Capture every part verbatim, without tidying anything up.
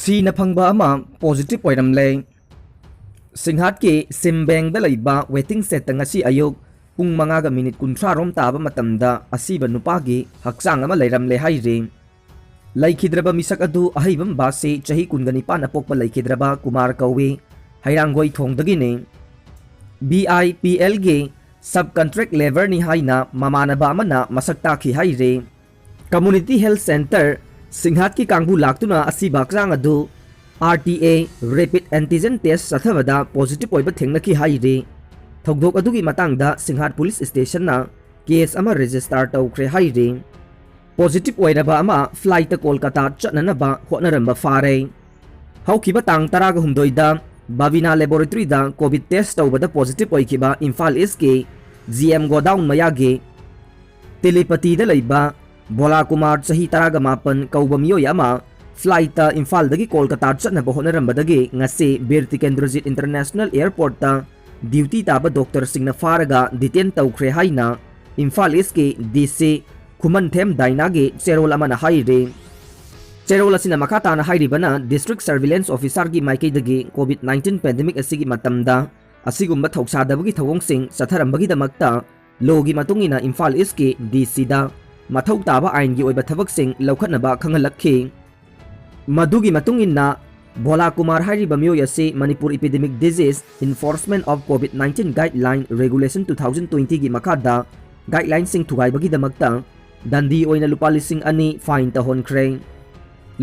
ꯊꯤꯅ ꯐꯪꯕ ꯑꯃ ꯄꯣꯖꯤꯇꯤꯚ ꯑꯣꯏꯔꯝꯂꯦ꯫ ꯁꯤꯡꯍꯥꯠꯀꯤ ꯁꯤꯝꯕꯦꯡꯗ ꯂꯩꯕ ꯋꯦꯇꯤꯡ ꯁꯦꯠꯇ ꯉꯁꯤ ꯑꯌꯨꯛ ꯄꯨꯡ ꯃꯉꯥꯒ ꯃꯤꯅꯤꯠ ꯀꯨꯟꯊ꯭ꯔꯥ ꯔꯣꯝ ꯇꯥꯕ ꯃꯇꯝꯗ ꯑꯁꯤꯕ ꯅꯨꯄꯥꯒꯤ ꯍꯛꯆꯥꯡ ꯑꯃ ꯂꯩꯔꯝꯂꯦ ꯍꯥꯏꯔꯤ꯫ ꯂꯩꯈꯤꯗ꯭ꯔꯕ ꯃꯤꯁꯛ ꯑꯗꯨ ꯑꯍꯩꯕꯝ ꯕꯥꯁꯤ ꯆꯍꯤ ꯀꯨꯟꯒ ꯅꯤꯄꯥꯟ ꯑꯄꯣꯛꯄ ꯂꯩꯈꯤꯗ꯭ꯔꯕ ꯀꯨꯃꯥꯔ ꯀꯧꯏ꯫ ꯍꯩꯔꯥꯡꯒꯣꯏ ꯊꯣꯡꯗꯒꯤꯅꯤ꯫ ꯕꯤ ꯑꯥꯏ ꯄꯤ ꯑꯦꯜꯒꯤ ꯁꯕ ꯀꯟꯇ꯭ꯔꯦꯛ ꯂꯦꯕꯔꯅꯤ ꯍꯥꯏꯅ ꯃꯃꯥꯟꯅꯕ ꯑꯃꯅ ꯃꯁꯛ ꯇꯥꯛꯈꯤ ꯍꯥꯏꯔꯤ꯫ ꯀꯝꯃꯨꯅꯤꯇꯤ ꯍꯦꯜꯊ ꯁꯦꯟꯇꯔ ꯁꯤꯡꯍꯥꯠꯀꯤ ꯀꯥꯡꯕꯨ ꯂꯥꯛꯇꯨꯅ ꯑꯁꯤꯕ ꯍꯛꯆꯥꯡ ꯑꯗꯨ ꯑꯥꯔ ꯇꯤ ꯑꯦ ꯔꯦꯄꯤꯗ ꯑꯦꯟꯇꯤꯖꯦꯟ ꯇꯦꯁ ꯆꯠꯊꯕꯗ ꯄꯣꯖꯤꯇꯤꯚ ꯑꯣꯏꯕ ꯊꯦꯡꯅꯈꯤ ꯍꯥꯏꯔꯤ꯫ ꯊꯧꯗꯣꯛ ꯑꯗꯨꯒꯤ ꯃꯇꯥꯡꯗ ꯁꯤꯡꯍꯥꯠ ꯄꯨꯂꯤꯁ ꯁ꯭ꯇꯦꯁꯟꯅ ꯀꯦꯁ ꯑꯃ ꯔꯦꯖꯤꯁꯇꯥꯔ ꯇꯧꯈ꯭ꯔꯦ ꯍꯥꯏꯔꯤ꯫ ꯄꯣꯖꯤꯇꯤꯚ ꯑꯣꯏꯔꯕ ꯑꯃ ꯐ꯭ꯂꯥꯏꯠꯇ ꯀꯣꯜꯀꯇꯥ ꯆꯠꯅꯅꯕ ꯍꯣꯠꯅꯔꯝꯕ ꯐꯥꯔꯦ꯫ ꯍꯧꯈꯤꯕ ꯇꯥꯡ ꯇꯔꯥꯒ ꯍꯨꯝꯗꯣꯏꯗ ꯕꯕꯤꯅꯥ ꯂꯦꯕꯣꯔꯦꯇꯔꯤꯗ ꯀꯣꯚꯤꯗ ꯇꯦꯁ ꯇꯧꯕꯗ ꯄꯣꯖꯤꯇꯤꯚ ꯑꯣꯏꯈꯤꯕ ꯏꯝꯐꯥꯜ ꯏꯁꯀꯤ ꯖꯤ ꯑꯦꯝ ꯒꯣꯗꯥꯎꯟ ꯃꯌꯥꯒꯤ ꯇꯤꯂꯤꯄꯇꯤꯗ ꯂꯩꯕ ꯚꯣꯂꯥ ꯀꯨꯃꯥꯔ ꯆꯍꯤ ꯇꯔꯥꯒ ꯃꯥꯄꯟ ꯀꯧꯕ ꯃꯤꯑꯣꯏ ꯑꯃ ꯐ꯭ꯂꯥꯏꯠꯇ ꯏꯝꯐꯥꯜꯗꯒꯤ ꯀꯣꯜꯀꯇꯥ ꯆꯠꯅꯕ ꯍꯣꯠꯅꯔꯝꯕꯗꯒꯤ ꯉꯁꯤ ꯕꯤꯔ ꯇꯤꯀꯦꯟꯗ꯭ꯔꯖꯤꯠ ꯏꯟꯇꯔꯅꯦꯁꯅꯦꯜ ꯑꯦꯌꯔꯄꯣꯔꯠꯇ ꯗ꯭ꯌꯨꯇꯤ ꯇꯥꯕ ꯗꯣꯛꯇꯔꯁꯤꯡꯅ ꯐꯥꯔꯒ ꯗꯤꯇꯦꯟ ꯇꯧꯈ꯭ꯔꯦ ꯍꯥꯏꯅ ꯏꯝꯐꯥꯜ ꯏꯁꯀꯤ ꯗꯤ ꯁꯤ ꯈꯨꯃꯟꯊꯦꯝ ꯗꯥꯏꯅꯥꯒꯤ ꯆꯦꯔꯣꯜ ꯑꯃꯅ ꯍꯥꯏꯔꯤ꯫ ꯆꯦꯔꯣꯜ ꯑꯁꯤꯅ ꯃꯈꯥ ꯇꯥꯅ ꯍꯥꯏꯔꯤꯕꯅ, ꯗꯤꯁꯇ꯭ꯔꯤꯛ ꯁꯔꯚꯤꯂꯦꯟꯁ ꯑꯣꯐꯤꯁꯥꯔꯒꯤ ꯃꯥꯏꯀꯩꯗꯒꯤ ꯀꯣꯚꯤꯗ ꯅꯥꯏꯟꯇꯤꯟ ꯄꯦꯟꯗꯦꯃꯤꯛ ꯑꯁꯤꯒꯤ ꯃꯇꯝꯗ ꯑꯁꯤꯒꯨꯝꯕ ꯊꯧꯁꯥꯗꯕꯒꯤ ꯊꯧꯑꯣꯡꯁꯤꯡ ꯆꯠꯊꯔꯝꯕꯒꯤꯗꯃꯛꯇ ꯂꯣꯒꯤ ꯃꯇꯨꯡ ꯏꯟꯅ ꯏꯝꯐꯥꯜ ꯏꯁꯀꯤ ꯗꯤ ꯁꯤꯗ ꯃꯊꯧ ꯇꯥꯕ ꯑꯥꯏꯟꯒꯤ ꯑꯣꯏꯕ ꯊꯕꯛꯁꯤꯡ ꯂꯧꯈꯠꯅꯕ ꯈꯪꯍꯜꯂꯛꯈꯤ꯫ ꯃꯗꯨꯒꯤ ꯃꯇꯨꯡ ꯏꯟꯅ ꯚꯣꯂꯥ ꯀꯨꯃꯥꯔ ꯍꯥꯏꯔꯤꯕ ꯃꯤꯑꯣꯏ ꯑꯁꯤ Manipur Epidemic Disease Enforcement of COVID nineteen Guideline Regulation two thousand twenty ꯒꯤ ꯃꯈꯥꯗ ꯒꯥꯏꯗꯂꯥꯏꯟꯁꯤꯡ ꯊꯨꯒꯥꯏꯕꯒꯤꯗꯃꯛꯇ ꯗꯟꯗꯤ ꯑꯣꯏꯅ ꯂꯨꯄꯥ ꯂꯤꯁꯤꯡ ꯑꯅꯤ ꯐꯥꯏꯟ ꯇꯧꯍꯟꯈ꯭ꯔꯦ꯫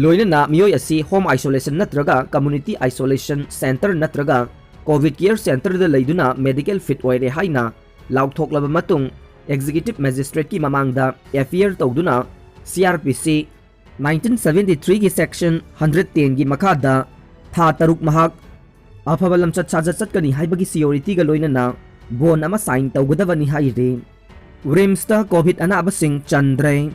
ꯂꯣꯏꯅꯅ ꯃꯤꯑꯣꯏ ꯑꯁꯤ ꯍꯣꯝ ꯑꯥꯏꯁꯣꯂꯦꯁꯟ ꯅꯠꯇ꯭ꯔꯒ ꯀꯝꯃ꯭ꯌꯨꯅꯤꯇꯤ ꯑꯥꯏꯁꯣꯂꯦꯁꯟ ꯁꯦꯟꯇꯔ ꯅꯠꯇ꯭ꯔꯒ ꯀꯣꯚꯤꯗ ꯀꯤꯌꯔ ꯁꯦꯟꯇꯔꯗ ꯂꯩꯗꯨꯅ ꯃꯦꯗꯤꯀꯦꯜ ꯐꯤꯠ ꯑꯣꯏꯔꯦ ꯍꯥꯏꯅ ꯂꯥꯎꯊꯣꯛꯂꯕ ꯃꯇꯨꯡ, ꯑꯦꯛꯖꯤꯀ꯭ꯌꯨꯇꯤꯚ ꯃꯦꯖꯤꯁꯇ꯭ꯔꯦꯠꯀꯤ ꯃꯃꯥꯡꯗ ꯑꯦꯐ ꯑꯥꯏ ꯑꯥꯔ ꯇꯧꯗꯨꯅ ꯁꯤ ꯑꯥꯔ ꯄꯤ ꯁꯤ ꯅꯥꯏꯟꯇꯤꯟ ꯁꯚꯦꯟꯇꯤ ꯊ꯭ꯔꯤꯒꯤ ꯁꯦꯛꯁꯟ ꯍꯟꯗ꯭ꯔꯦꯠ ꯇꯦꯟꯒꯤ ꯃꯈꯥꯗ ꯊꯥ ꯇꯔꯨꯛ ꯃꯍꯥꯛ ꯑꯐꯕ ꯂꯝꯆꯠ ꯁꯥꯖꯠ ꯆꯠꯀꯅꯤ ꯍꯥꯏꯕꯒꯤ ꯁꯤꯌꯣꯔꯤꯇꯤꯒ ꯂꯣꯏꯅꯅ ꯕꯣꯟ ꯑꯃ ꯁꯥꯏꯟ ꯇꯧꯒꯗꯕꯅꯤ ꯍꯥꯏꯔꯤ꯫ ꯔꯤꯝꯁꯇ ꯀꯣꯚꯤꯗ ꯑꯅꯥꯕꯁꯤꯡ ꯆꯟꯗ꯭ꯔꯦ꯫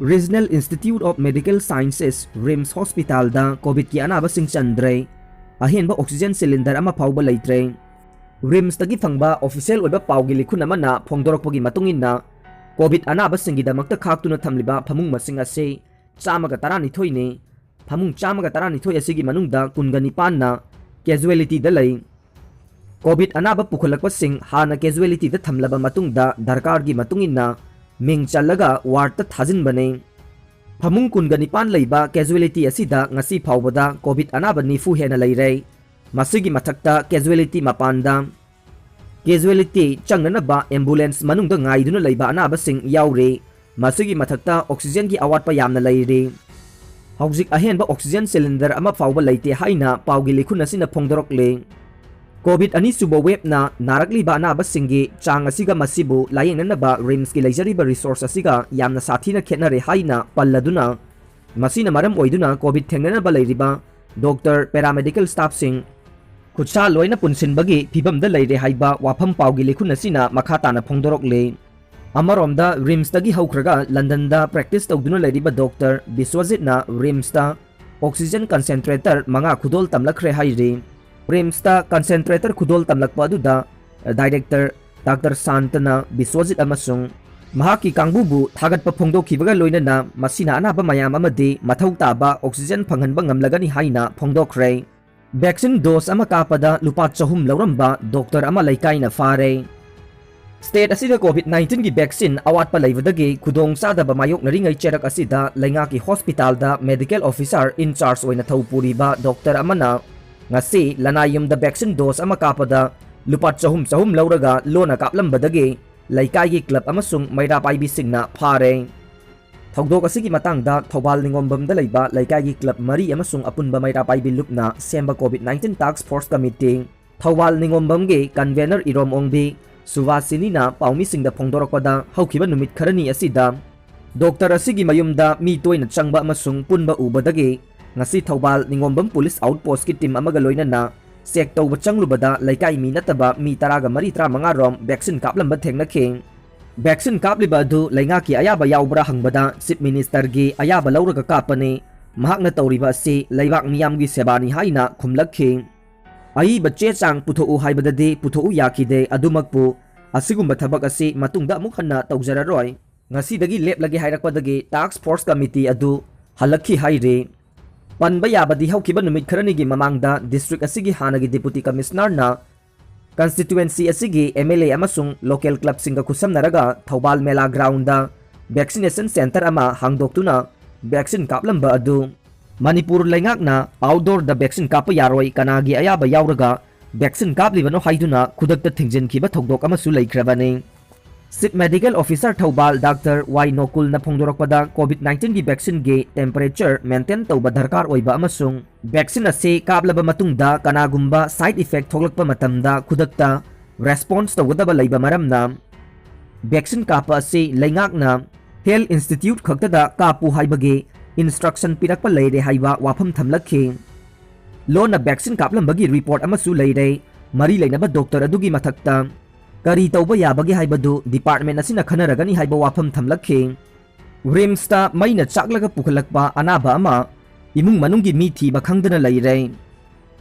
Regional Institute of Medical Sciences, RIMS ꯍꯣꯁꯄꯤꯇꯥꯜꯗ ꯀꯣꯚꯤꯗꯀꯤ ꯑꯅꯥꯕꯁꯤꯡ ꯆꯟꯗ꯭ꯔꯦ꯫ ꯑꯍꯦꯟꯕ ꯑꯣꯛꯁꯤꯖꯦꯟ ꯁꯤꯂꯤꯟꯗꯔ ꯑꯃ ꯐꯥꯎꯕ ꯂꯩꯇ꯭ꯔꯦ꯫ ꯔꯤꯝꯁꯇꯒꯤ ꯐꯪꯕ ꯑꯣꯐꯤꯁꯤꯌꯦꯜ ꯑꯣꯏꯕ ꯄꯥꯎꯒꯤ ꯂꯤꯈꯨꯟ ꯑꯃꯅ ꯐꯣꯡꯗꯣꯔꯛꯄꯒꯤ ꯃꯇꯨꯡ ꯏꯟꯅ, ꯀꯣꯚꯤꯗ ꯑꯅꯥꯕꯁꯤꯡꯒꯤꯗꯃꯛꯇ ꯈꯥꯛꯇꯨꯅ ꯊꯝꯂꯤꯕ ꯐꯃꯨꯡ ꯃꯁꯤꯡ ꯑꯁꯤ ꯆꯥꯝꯃꯒ ꯇꯔꯥꯅꯤꯊꯣꯏꯅꯤ꯫ ꯐꯃꯨꯡ ꯆꯥꯝꯃꯒ ꯇꯔꯥꯅꯤꯊꯣꯏ ꯑꯁꯤꯒꯤ ꯃꯅꯨꯡꯗ ꯀꯨꯟꯒ ꯅꯤꯄꯥꯟꯅ casualtyꯗ ꯂꯩ꯫ COVID ꯑꯅꯥꯕ ꯄꯨꯈꯠꯂꯛꯄꯁꯤꯡ ꯍꯥꯟꯅ casualtyꯗ ꯊꯝꯂꯕ ꯃꯇꯨꯡꯗ ꯗꯔꯀꯥꯔꯒꯤ ꯃꯇꯨꯡ ꯏꯟꯅ ꯃꯤꯡ ꯆꯜꯂꯒ wardꯇ ꯊꯥꯖꯤꯟꯕꯅꯤ꯫ ꯐꯃꯨꯡ ꯀꯨꯟꯒ ꯅꯤꯄꯥꯟ ꯂꯩꯕ casualty ꯑꯁꯤꯗ ꯉꯁꯤ ꯐꯥꯎꯕꯗ COVID ꯑꯅꯥꯕ ꯅꯤꯐꯨ ꯍꯦꯟꯅ ꯂꯩꯔꯦ꯫ ꯃꯁꯤꯒꯤ ꯃꯊꯛꯇ casualty ꯃꯄꯥꯟꯗ casualty ꯆꯪꯅꯅꯕ ambulance ꯃꯅꯨꯡꯗ ꯉꯥꯏꯗꯨꯅ ꯂꯩꯕ ꯑꯅꯥꯕꯁꯤꯡ ꯌꯥꯎꯔꯤ꯫ ꯃꯁꯤꯒꯤ ꯃꯊꯛꯇ oxygenꯒꯤ ꯑꯋꯥꯠꯄ ꯌꯥꯝꯅ ꯂꯩꯔꯤ꯫ ꯍꯧꯖꯤꯛ ꯑꯍꯦꯟꯕ oxygen cylinder ꯑꯃ ꯐꯥꯎꯕ ꯂꯩꯇꯦ ꯍꯥꯏꯅ ꯄꯥꯎꯒꯤ ꯂꯤꯈꯨꯟ ꯑꯁꯤꯅ ꯐꯣꯡꯗꯣꯔꯛꯂꯤ꯫ COVID ꯑꯅꯤꯁꯨꯕ waveꯅ ꯅꯥꯔꯛꯂꯤꯕ ꯑꯅꯥꯕꯁꯤꯡꯒꯤ ꯆꯥꯡ ꯑꯁꯤꯒ ꯃꯁꯤꯕꯨ ꯂꯥꯌꯦꯡꯅꯅꯕ RIMSꯀꯤ ꯂꯩꯖꯔꯤꯕ resource ꯑꯁꯤꯒ ꯌꯥꯝꯅ ꯁꯥꯊꯤꯅ ꯈꯦꯠꯅꯔꯦ ꯍꯥꯏꯅ ꯄꯜꯂꯗꯨꯅ, ꯃꯁꯤꯅ ꯃꯔꯝ ꯑꯣꯏꯗꯨꯅ COVID ꯊꯦꯡꯅꯅꯕ ꯂꯩꯔꯤꯕ doctor, paramedical staffꯁꯤꯡ, ꯈꯨꯠꯁꯥ ꯂꯣꯏꯅ ꯄꯨꯟꯁꯤꯟꯕꯒꯤ ꯐꯤꯕꯝꯗ ꯂꯩꯔꯦ ꯍꯥꯏꯕ ꯋꯥꯐꯝ ꯄꯥꯎꯒꯤ ꯂꯤꯈꯨꯟ ꯑꯁꯤꯅ ꯃꯈꯥ ꯇꯥꯅ ꯐꯣꯡꯗꯣꯔꯛꯂꯤ꯫ ꯑꯃꯔꯣꯝꯗ RIMSꯇꯒꯤ ꯍꯧꯈ꯭ꯔꯒ Londonꯗ practice ꯇꯧꯗꯨꯅ ꯂꯩꯔꯤꯕ doctor ꯕꯤꯁ꯭ꯋꯖꯤꯠꯅ RIMSꯇ oxygen concentrator ꯃꯉꯥ ꯈꯨꯗꯣꯜ ꯇꯝꯂꯛꯈ꯭ꯔꯦ ꯍꯥꯏꯔꯤ꯫ RIMSꯇ concentrator ꯈꯨꯗꯣꯜ ꯇꯝꯂꯛꯄ ꯑꯗꯨꯗ director doctor ꯁꯥꯟꯇꯅ ꯕꯤꯁ꯭ꯋꯖꯤꯠ ꯑꯃꯁꯨꯡ ꯃꯍꯥꯛꯀꯤ ꯀꯥꯡꯕꯨꯕꯨ ꯊꯥꯒꯠꯄ ꯐꯣꯡꯗꯣꯛꯈꯤꯕꯒ ꯂꯣꯏꯅꯅ ꯃꯁꯤꯅ ꯑꯅꯥꯕ ꯃꯌꯥꯝ ꯑꯃꯗꯤ ꯃꯊꯧ ꯇꯥꯕ oxygen ꯐꯪꯍꯟꯕ ꯉꯝꯂꯒꯅꯤ ꯍꯥꯏꯅ ꯐꯣꯡꯗꯣꯛꯈ꯭ꯔꯦ꯫ Vaccine dose ꯑꯃ ꯀꯥꯞꯄꯗ ꯂꯨꯄꯥ ꯆꯍꯨꯝ ꯂꯧꯔꯝꯕ doctor ꯑꯃ ꯂꯩꯀꯥꯏꯅ ꯐꯥꯔꯦ꯫ State ꯑꯁꯤꯗ COVID nineteenꯒꯤ vaccine ꯑꯋꯥꯠꯄ ꯂꯩꯕꯗꯒꯤ ꯈꯨꯗꯣꯡ ꯆꯥꯗꯕ ꯃꯥꯌꯣꯛꯅꯔꯤꯉꯩ ꯆꯩꯔꯛ ꯑꯁꯤꯗ ꯂꯩꯉꯥꯛꯀꯤ hospitalꯗ medical officer in charge ꯑꯣꯏꯅ ꯊꯧ ꯄꯨꯔꯤꯕ doctor ꯑꯃꯅ ꯉꯁꯤ ꯂꯅꯥꯏ ꯌꯨꯝꯗ vaccine dose ꯑꯃ ꯀꯥꯞꯄꯗ ꯂꯨꯄꯥ ꯆꯍꯨꯝ ꯆꯍꯨꯝ ꯂꯧꯔꯒ ꯂꯣꯟꯅ ꯀꯥꯞꯂꯝꯕꯗꯒꯤ ꯂꯩꯀꯥꯏꯒꯤ club ꯑꯃꯁꯨꯡ ꯃꯩꯔꯥ ꯄꯥꯏꯕꯤꯁꯤꯡꯅ ꯐꯥꯔꯦ꯫ ꯊꯧꯗꯣꯛ ꯑꯁꯤꯒꯤ ꯃꯇꯥꯡꯗ ꯊꯧꯕꯥꯜ ꯅꯤꯉꯣꯝꯕꯝꯗ ꯂꯩꯕ ꯂꯩꯀꯥꯏꯒꯤ club ꯃꯔꯤ ꯑꯃꯁꯨꯡ ꯑꯄꯨꯟꯕ ꯃꯩꯔꯥ ꯄꯥꯏꯕꯤ ꯂꯨꯞꯅ ꯁꯦꯝꯕ COVID nineteen task force committee, Thoubal ꯅꯤꯉꯣꯝꯕꯝꯒꯤ convener ꯏꯔꯣꯝ ꯑꯣꯡꯕꯤ ꯁꯨꯚꯥꯁꯤꯅꯤꯅ ꯄꯥꯎꯃꯤꯁꯤꯡꯗ ꯐꯣꯡꯗꯣꯔꯛꯄꯗ, ꯍꯧꯈꯤꯕ ꯅꯨꯃꯤꯠ ꯈꯔꯅꯤ ꯑꯁꯤꯗ doctor ꯑꯁꯤꯒꯤ ꯃꯌꯨꯝꯗ ꯃꯤ ꯇꯣꯏꯅ ꯆꯪꯕ ꯑꯃꯁꯨꯡ ꯄꯨꯟꯕ ꯎꯕꯗꯒꯤ ꯉꯁꯤ ꯊꯧꯕꯥꯜ ꯅꯤꯉꯣꯝꯕꯝ police outpostꯀꯤ team ꯑꯃꯒ ꯂꯣꯏꯅꯅ check ꯇꯧꯕ ꯆꯪꯂꯨꯕꯗ ꯂꯩꯀꯥꯏ ꯃꯤ ꯅꯠꯇꯕ ꯃꯤ ꯇꯔꯥꯒ ꯃꯔꯤ, ꯇꯔꯥꯃꯉꯥ ꯔꯣꯝ vaccine ꯀꯥꯞꯂꯝꯕ ꯊꯦꯡꯅꯈꯤ꯫ Vaccine ꯀꯥꯞꯂꯤꯕ ꯑꯗꯨ ꯂꯩꯉꯥꯛꯀꯤ ꯑꯌꯥꯕ ꯌꯥꯎꯕ꯭ꯔꯥ ꯍꯪꯕꯗ Chief Ministerꯒꯤ ꯑꯌꯥꯕ ꯂꯧꯔꯒ ꯀꯥꯞꯄꯅꯤ, ꯃꯍꯥꯛꯅ ꯇꯧꯔꯤꯕ ꯑꯁꯤ ꯂꯩꯕꯥꯛ ꯃꯤꯌꯥꯝꯒꯤ ꯁꯦꯕꯥꯅꯤ ꯍꯥꯏꯅ ꯈꯨꯝꯂꯛꯈꯤ꯫ ꯑꯏꯕ ꯆꯦ ꯆꯥꯡ ꯄꯨꯊꯣꯛꯎ ꯍꯥꯏꯕꯗꯗꯤ ꯄꯨꯊꯣꯛꯎ ꯌꯥꯈꯤꯗꯦ, ꯑꯗꯨꯃꯛꯄꯨ ꯑꯁꯤꯒꯨꯝꯕ ꯊꯕꯛ ꯑꯁꯤ ꯃꯇꯨꯡꯗ ꯑꯃꯨꯛ ꯍꯟꯅ ꯇꯧꯖꯔꯔꯣꯏ꯫ ꯉꯁꯤꯗꯒꯤ ꯂꯦꯞꯂꯒꯦ ꯍꯥꯏꯔꯛꯄꯗꯒꯤ task force committee ꯑꯗꯨ ꯍꯜꯂꯛꯈꯤ ꯍꯥꯏꯔꯤ꯫ ꯄꯟꯕ ꯌꯥꯕꯗꯤ ꯍꯧꯈꯤꯕ ꯅꯨꯃꯤꯠ ꯈꯔꯅꯤꯒꯤ ꯃꯃꯥꯡꯗ district ꯑꯁꯤꯒꯤ ꯍꯥꯟꯅꯒꯤ Deputy Commissionerꯅ constituency ꯑꯁꯤꯒꯤ MLA ꯑꯃꯁꯨꯡ local clubꯁꯤꯡꯒ ꯈꯨꯠꯁꯝꯅꯔꯒ ꯊꯧꯕꯥꯜ ꯃꯦꯂꯥ groundꯗ vaccination centre ꯑꯃ ꯍꯥꯡꯗꯣꯛꯇꯨꯅ vaccine ꯀꯥꯞꯂꯝꯕ ꯑꯗꯨ ꯃꯅꯤꯄꯨꯔ ꯂꯩꯉꯥꯛꯅ outdoorꯗ vaccine ꯀꯥꯞꯄ ꯌꯥꯔꯣꯏ, ꯀꯅꯥꯒꯤ ꯑꯌꯥꯕ ꯌꯥꯎꯔꯒ vaccine ꯀꯥꯞꯂꯤꯕꯅꯣ ꯍꯥꯏꯗꯨꯅ ꯈꯨꯗꯛꯇ ꯊꯤꯡꯖꯤꯟꯈꯤꯕ ꯊꯧꯗꯣꯛ ꯑꯃꯁꯨ ꯂꯩꯈ꯭ꯔꯕꯅꯤ꯫ Chief Medical Officer Thoubal Doctor ꯋꯥꯏ ꯅꯣꯀꯨꯜꯅ ꯐꯣꯡꯗꯣꯔꯛꯄꯗ COVID nineteenꯒꯤ vaccineꯒꯤ temperature maintain ꯇꯧꯕ ꯗꯔꯀꯥꯔ ꯑꯣꯏꯕ ꯑꯃꯁꯨꯡ vaccine ꯑꯁꯤ ꯀꯥꯞꯂꯕ ꯃꯇꯨꯡꯗ ꯀꯅꯥꯒꯨꯝꯕ side effect ꯊꯣꯛꯂꯛꯄ ꯃꯇꯝꯗ ꯈꯨꯗꯛꯇ response ꯇꯧꯒꯗꯕ ꯂꯩꯕ ꯃꯔꯝꯅ vaccine ꯀꯥꯞꯄ ꯑꯁꯤ ꯂꯩꯉꯥꯛꯅ health institute ꯈꯛꯇꯗ ꯀꯥꯞꯄꯨ ꯍꯥꯏꯕꯒꯤ instruction ꯄꯤꯔꯛꯄ ꯂꯩꯔꯦ ꯍꯥꯏꯕ ꯋꯥꯐꯝ ꯊꯝꯂꯛꯈꯤ꯫ ꯂꯣꯟꯅ vaccine ꯀꯥꯞꯂꯝꯕꯒꯤ report ꯑꯃꯁꯨ ꯂꯩꯔꯦ꯫ ꯃꯔꯤ ꯂꯩꯅꯕ doctor ꯑꯗꯨꯒꯤ ꯃꯊꯛꯇ ꯀꯔꯤ ꯇꯧꯕ ꯌꯥꯕꯒꯦ ꯍꯥꯏꯕꯗꯨ department ꯑꯁꯤꯅ ꯈꯟꯅꯔꯒꯅꯤ ꯍꯥꯏꯕ ꯋꯥꯐꯝ ꯊꯝꯂꯛꯈꯤ꯫ RIMSꯇ ꯃꯩꯅ ꯆꯥꯛꯂꯒ ꯄꯨꯈꯠꯂꯛꯄ ꯑꯅꯥꯕ ꯑꯃ ꯏꯃꯨꯡ ꯃꯅꯨꯡꯒꯤ ꯃꯤ ꯊꯤꯕ ꯈꯪꯗꯅ ꯂꯩꯔꯦ꯫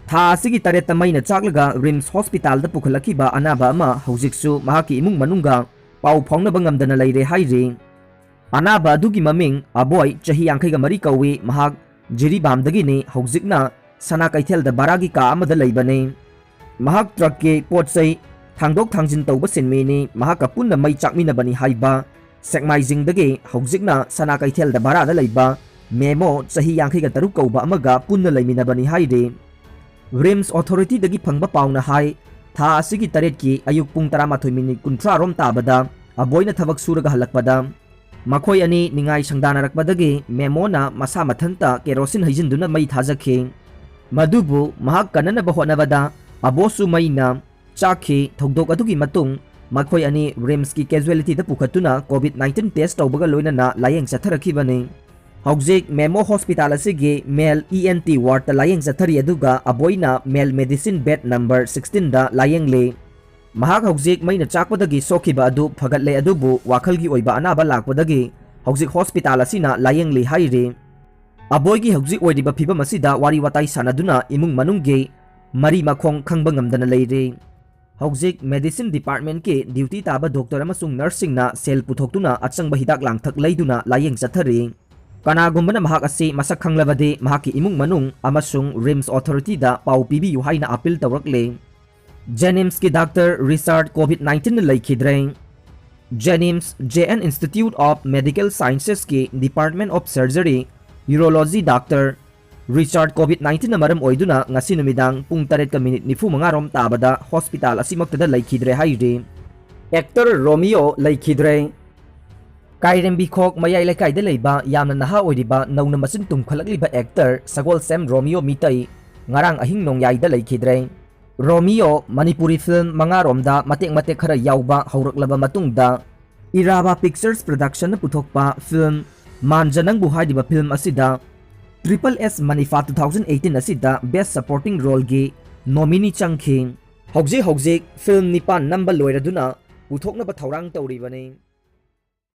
ꯊꯥ ꯑꯁꯤꯒꯤ ꯇꯔꯦꯠꯇ ꯃꯩꯅ ꯆꯥꯛꯂꯒ RIMS hospitalꯗ ꯄꯨꯈꯠꯂꯛꯈꯤꯕ ꯑꯅꯥꯕ ꯑꯃ ꯍꯧꯖꯤꯛꯁꯨ ꯃꯍꯥꯛꯀꯤ ꯏꯃꯨꯡ ꯃꯅꯨꯡꯒ ꯄꯥꯎ ꯐꯥꯎꯅꯕ ꯉꯝꯗꯅ ꯂꯩꯔꯦ ꯍꯥꯏꯔꯤ꯫ ꯑꯅꯥꯕ ꯑꯗꯨꯒꯤ ꯃꯃꯤꯡ ꯑꯕꯣꯏ, ꯆꯍꯤ ꯌꯥꯡꯈꯩꯒ ꯃꯔꯤ ꯀꯧꯏ꯫ ꯃꯍꯥꯛ ꯖꯤꯔꯤꯕꯥꯝꯗꯒꯤꯅꯤ꯫ ꯍꯧꯖꯤꯛꯅ ꯁꯅꯥ ꯀꯩꯊꯦꯜꯗ ꯚꯔꯥꯒꯤ ꯀꯥ ꯑꯃꯗ ꯂꯩꯕꯅꯤ꯫ ꯃꯍꯥꯛ truckꯀꯤ ꯄꯣꯠ ꯆꯩ ꯊꯥꯡꯗꯣꯛ ꯊꯥꯡꯖꯤꯟ ꯇꯧꯕ ꯁꯤꯟꯃꯤꯅꯤ꯫ ꯃꯍꯥꯛꯀ ꯄꯨꯟꯅ ꯃꯩ ꯆꯥꯛꯃꯤꯟꯅꯕꯅꯤ ꯍꯥꯏꯕ ꯁꯦꯛꯃꯥꯏꯖꯤꯡꯗꯒꯤ ꯍꯧꯖꯤꯛꯅ ꯁꯅꯥ ꯀꯩꯊꯦꯜꯗ ꯚꯔꯥꯗ ꯂꯩꯕ ꯃꯦꯃꯣ, ꯆꯍꯤ ꯌꯥꯡꯈꯩꯒ ꯇꯔꯨꯛ ꯀꯧꯕ ꯑꯃꯒ ꯄꯨꯟꯅ ꯂꯩꯃꯤꯟꯅꯕꯅꯤ ꯍꯥꯏꯔꯤ꯫ RIMS authorityꯗꯒꯤ ꯐꯪꯕ ꯄꯥꯎꯅ ꯍꯥꯏ, ꯊꯥ ꯑꯁꯤꯒꯤ ꯇꯔꯦꯠꯀꯤ ꯑꯌꯨꯛ ꯄꯨꯡ ꯇꯔꯥꯃꯥꯊꯣꯏ minute ꯀꯨꯟꯊ꯭ꯔꯥ ꯔꯣꯝ ꯇꯥꯕꯗ ꯑꯕꯣꯏꯅ ꯊꯕꯛ ꯁꯨꯔꯒ ꯍꯜꯂꯛꯄꯗ ꯃꯈꯣꯏ ꯑꯅꯤ ꯅꯤꯡꯉꯥꯏ ꯁꯪꯗꯥꯅꯔꯛꯄꯗꯒꯤ ꯃꯦꯃꯣꯅ ꯃꯁꯥ ꯃꯊꯟꯇ ꯀꯦꯔꯣꯁꯤꯟ ꯍꯩꯖꯤꯟꯗꯨꯅ ꯃꯩ ꯊꯥꯖꯈꯤ꯫ ꯃꯗꯨꯕꯨ ꯃꯍꯥꯛ ꯀꯟꯅꯅꯕ ꯍꯣꯠꯅꯕꯗ ꯑꯕꯣꯁꯨ ꯃꯩꯅ ꯆꯥꯛꯈꯤ꯫ ꯊꯧꯗꯣꯛ ꯑꯗꯨꯒꯤ ꯃꯇꯨꯡ ꯃꯈꯣꯏ ꯑꯅꯤ RIMSꯀꯤ casualityꯗ ꯄꯨꯈꯠꯇꯨꯅ COVID nineteen test ꯇꯧꯕꯒ ꯂꯣꯏꯅꯅ ꯂꯥꯌꯦꯡ ꯆꯠꯊꯔꯛꯈꯤꯕꯅꯤ꯫ ꯍꯧꯖꯤꯛ ꯃꯦꯃꯣ hospital ꯑꯁꯤꯒꯤ male ENT wardꯇ ꯂꯥꯌꯦꯡ ꯆꯠꯊꯔꯤ, ꯑꯗꯨꯒ ꯑꯕꯣꯏꯅ male medicine bed number sixteenꯗ ꯂꯥꯌꯦꯡꯂꯤ꯫ ꯃꯍꯥꯛ ꯍꯧꯖꯤꯛ ꯃꯩꯅ ꯆꯥꯛꯄꯗꯒꯤ ꯁꯣꯛꯈꯤꯕ ꯑꯗꯨ ꯐꯒꯠꯂꯦ, ꯑꯗꯨꯕꯨ ꯋꯥꯈꯜꯒꯤ ꯑꯣꯏꯕ ꯑꯅꯥꯕ ꯂꯥꯛꯄꯗꯒꯤ ꯍꯧꯖꯤꯛ hospital ꯑꯁꯤꯅ ꯂꯥꯌꯦꯡꯂꯤ ꯍꯥꯏꯔꯤ꯫ ꯑꯕꯣꯏꯒꯤ ꯍꯧꯖꯤꯛ ꯑꯣꯏꯔꯤꯕ ꯐꯤꯕꯝ ꯑꯁꯤꯗ ꯋꯥꯔꯤ ꯋꯥꯇꯥꯏ ꯁꯥꯟꯅꯗꯨꯅ ꯏꯃꯨꯡ ꯃꯅꯨꯡꯒꯤ ꯃꯔꯤ ꯃꯈꯣꯡ ꯈꯪꯕ ꯉꯝꯗꯅ ꯂꯩꯔꯤ꯫ ꯍꯧꯖꯤꯛ medicine departmentꯀꯤ duty ꯇꯥꯕ doctor ꯑꯃꯁꯨꯡ nurseꯁꯤꯡꯅ ꯁꯦꯜ ꯄꯨꯊꯣꯛꯇꯨꯅ ꯑꯆꯪꯕ ꯍꯤꯗꯥꯛ ꯂꯥꯡꯊꯛ ꯂꯩꯗꯨꯅ ꯂꯥꯌꯦꯡ ꯆꯠꯊꯔꯤ꯫ ꯀꯅꯥꯒꯨꯝꯕꯅ ꯃꯍꯥꯛ ꯑꯁꯤ ꯃꯁꯛ ꯈꯪꯂꯕꯗꯤ ꯃꯍꯥꯛꯀꯤ ꯏꯃꯨꯡ ꯃꯅꯨꯡ ꯑꯃꯁꯨꯡ RIMS Authority ꯗ ꯄꯥꯎ ꯄꯤꯕꯤꯌꯨ ꯍꯥꯏꯅ appeal ꯇꯧꯔꯛꯂꯦ꯫ JNIMS ꯀꯤ doctor Richard COVID nineteen ꯅ ꯂꯩꯈꯤꯗ꯭ꯔꯦ꯫ JNIMS, J N Institute of Medical Sciences ꯀꯤ Department of Surgery, Urology doctor Richard COVID nineteen ꯅ ꯃꯔꯝ ꯑꯣꯏꯗꯨꯅ ꯉꯁꯤ ꯅꯨꯃꯤꯗꯥꯡ ꯄꯨꯡ ꯇꯔꯦꯠꯀ ꯃꯤꯅꯤꯠ ꯅꯤꯐꯨ ꯃꯉꯥ ꯔꯣꯝ ꯇꯥꯕꯗ hospital ꯑꯁꯤꯃꯛꯇꯗ ꯂꯩꯈꯤꯗ꯭ꯔꯦ ꯍꯥꯏꯔꯤ꯫ Actor ꯔꯣꯃꯤꯌꯣ ꯂꯩꯈꯤꯗ꯭ꯔꯦ꯫ ꯀꯥꯏꯔꯦꯝꯕꯤꯈꯣꯛ ꯃꯌꯥꯏ ꯂꯩꯀꯥꯏꯗ ꯂꯩꯕ ꯌꯥꯝꯅ ꯅꯍꯥ ꯑꯣꯏꯔꯤꯕ ꯅꯧꯅ ꯃꯆꯤꯟ ꯇꯨꯝꯈꯠꯂꯛꯂꯤꯕ actor ꯁꯒꯣꯜꯁꯦꯝ ꯔꯣꯃꯤꯌꯣ ꯃꯤꯇꯩ ꯉꯔꯥꯡ ꯑꯍꯤꯡ ꯅꯣꯡꯌꯥꯏꯗ ꯂꯩꯈꯤꯗ꯭ꯔꯦ꯫ ꯔꯣꯃꯤꯌꯣ ꯃꯅꯤꯄꯨꯔꯤ film ꯃꯉꯥꯔꯣꯝꯗ ꯃꯇꯦꯛ ꯃꯇꯦꯛ ꯈꯔ ꯌꯥꯎꯕ ꯍꯧꯔꯛꯂꯕ ꯃꯇꯨꯡꯗ, ꯏꯔꯥꯕꯥ Pictures Production ꯅ ꯄꯨꯊꯣꯛꯄ film ꯃꯥꯟꯖ ꯅꯪꯕꯨ ꯍꯥꯏꯔꯤꯕ film ꯑꯁꯤꯗ Triple S Manipha two thousand eighteen ꯑꯁꯤꯗ Best Supporting Role ꯒꯤ nominee ꯆꯪꯈꯤ꯫ ꯍꯧꯖꯤꯛ ꯍꯧꯖꯤꯛ film ꯅꯤꯄꯥꯟ ꯅꯝꯕ ꯂꯣꯏꯔꯗꯨꯅ ꯄꯨꯊꯣꯛꯅꯕ ꯊꯧꯔꯥꯡ ꯇꯧꯔꯤꯕꯅꯤ꯫